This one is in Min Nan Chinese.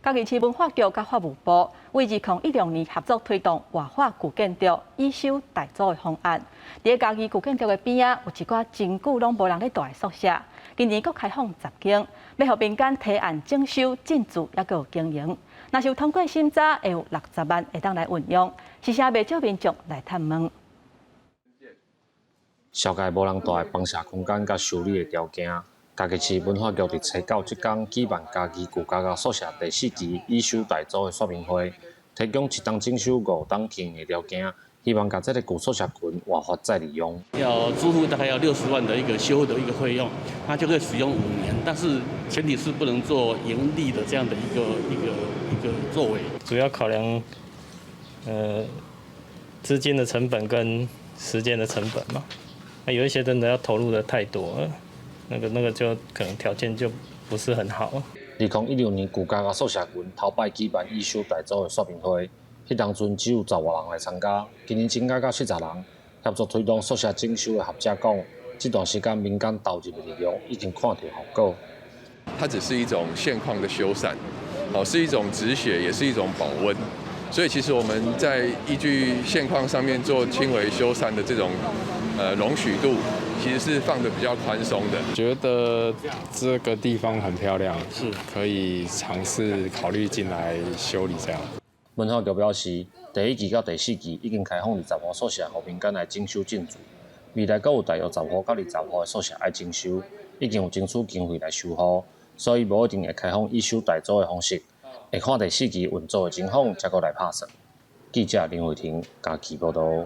嘉義市文化局佮法務部為2016年合作推動活化舊建築以修代租的方案。佇嘉義舊建築的邊仔，有一寡真久攏無人咧住的宿舍，今年閣開放十間，欲予民間提案整修、進駐，猶閣有經營。若是有通過審查，會有60萬會當來運用，是啥袂少民眾來探問。小界無人住的房舍空間佮修理的條件。嘉義市文化局佇初九這工舉辦嘉義舊家家宿舍第四期以修代租的說明會，提供一冬整修、五冬經營的條件，希望共這个舊宿舍群活化再利用。要支付大概要60萬的一個修的一個費用，那就可以使用5年，但是前提是不能做盈利的這樣的一個作為。主要考量，資金的成本跟時間的成本嘛，那有一些真的要投入的太多了。那個就可能條件就不是很好。2016年舊家家宿舍群頭擺舉辦以修代租的說明會，彼當陣只有十外人來參加，今年增加到70人。協助推動宿舍整修的學者講，這段時間民間投入的力量已經看到效果。它只是一種現況的修繕，好，是一種止血，也是一種保溫。所以其實我們在依據現況上面做輕微修繕的這種容許度，其實是放得比較寬鬆的。覺得這個地方很漂亮，是可以嘗試考慮進來修理這樣。文化局表示，第一期到第四期已經開放20戶宿舍，予民間來整修進駐。未來閣有大約十戶到20戶的宿舍愛整修，已經有爭取經費來修復，所以無一定會開放以修代租的方式。會看第四期運作的情況，才閣來拍算。記者林慧婷嘉義報道。